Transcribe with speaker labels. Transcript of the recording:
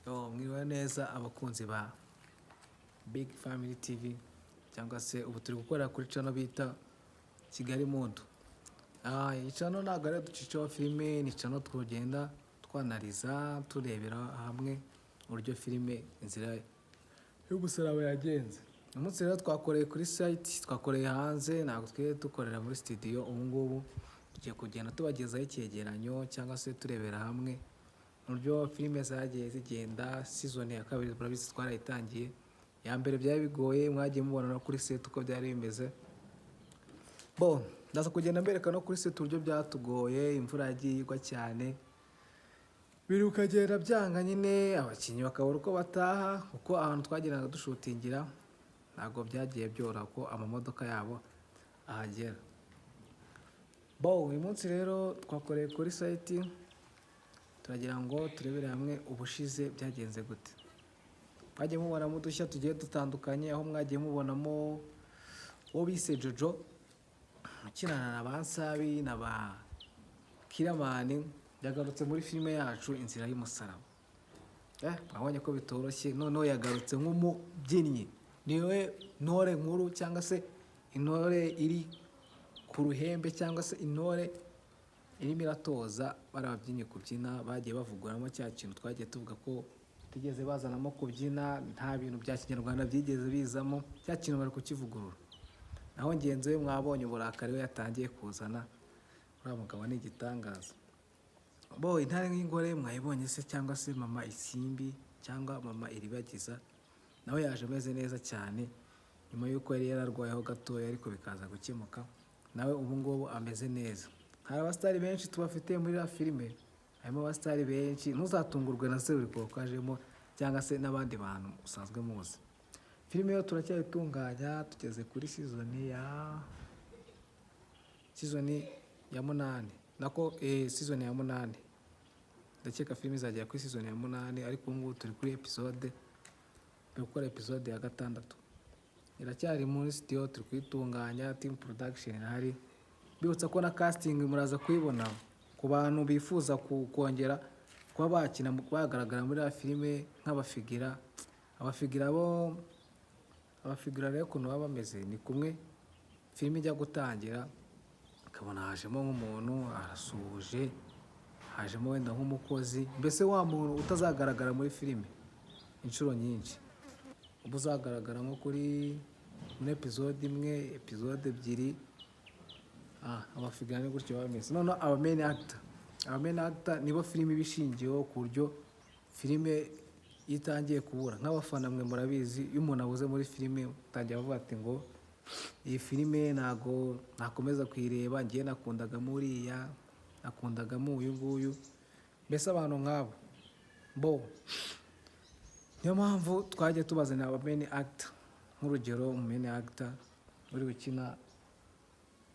Speaker 1: Oh, mwiriwe neza abakunzi ba Big Family TV, cyangwa se ubu turi gukorera kuri channel bita Kigali Mood. Iyi channel ntabwo ari ducicaho filime, ni channel tugenda twanariza, turebera hamwe uburyo filime Inzira y'Umusaraba yagenze. Uyu munsi rero twakoreye kuri site, twakoreye hanze, ntabwo twigeze dukorera muri studio. Ubu ngubu tugiye kugenda tubagezaho icyegeranyo cyangwa se turebera hamwe uburyo filime zagiye zigenda. Season ya kabiri murabizi twarayitangiye. Ya mbere byari bigoye, mwagiye mubona no kuri set uko byari bimeze. Bo ndaza kugenda mbereka no kuri set uburyo byatugoye. Imvura yagiye igwa cyane, biri bikagenda byanga nyine, abakinnyi bakabura uko bataha, kuko ahantu twagendaga dushutingira ntabwo byagiye byoroha ko amamodoka yabo ahagera. Bo uyu munsi rero twakoreye kuri site, turagira ngo turebere hamwe ubushize byagenze gute. Mwagiye mubonamo udushya tugiye dutandukanye, aho mwagiye mubonamo uwo bise Jojo ukinana na ba Nsabi na ba Kiramani, yagarutse muri filime yacu Inzira y'Umusaraba. Mwabonye ko bitoroshye, noneho yagarutse nk'umubyinnyi, niwe ntore nkuru cyangwa se intore iri ku ruhembe cyangwa se intore irimo iratoza bari ababyinnyi kubyina. Bagiye bavuguramo cya kintu twagiye tuvuga ko batigeze bazanamo kubyina, nta bintu bya kinyarwanda byigeze bizamo, cya kintu bari kukivugurura. Naho ngenzi we mwabonye uburakari we yatangiye kuzana, uriya mugabo ni igitangaza. Bo intare y'ingore mwayibonye se, cyangwa se mama Isimbi cyangwa mama Iribagiza, nawe yaje ameze neza cyane nyuma y'uko yari yararwayeho gatoya, ariko bikaza gukemuka, nawe ubu ngubu ameze neza. Hari abasitari benshi tubafite muri iriya filime, harimo abasitari benshi, ntuzatungurwe na Seburikoko ajemo cyangwa se n'abandi bantu usanzwe muzi. Filime yo turacyayitunganya, tugeze kuri season ya munani, nako season ya munani. Ndakeka filime izagera kuri season ya munani, ariko ubu ngubu turi kuri episode, turi gukora episode ya gatandatu, iracyari muri studio, turi kuyitunganya, team production irahari. Mbibutsa ko na casting muraza kuyibona ku bantu bifuza kongera kuba bakina, bagaragara muri iriya filime nk'abafigira. Abafigira bo, abafigira rero ukuntu baba bameze ni kumwe filime ijya gutangira ukabona hajemo nk'umuntu arasuhuje, hajemo wenda nk'umukozi, mbese wa muntu utazagaragara muri filime inshuro nyinshi, uba uzagaragara nko kuri muri episode imwe, episode ebyiri. Abafigira ni gutyo baba bameze. Noneho aba main actor, aba main actor nibo filime iba ishingiyeho, ku buryo filime iyo itangiye kubura, nk'abafana mwe murabizi, iyo umuntu abuze muri filime utangira bavuga ati ngo iyi filime ntago nakomeza kuyireba, ngiye nakundagamo uriya, nakundagamo uyu nguyu, mbese abantu nk'abo. Bo niyo mpamvu twagiye tubazanira aba main actor. Nk'urugero, umu main actor uri gukina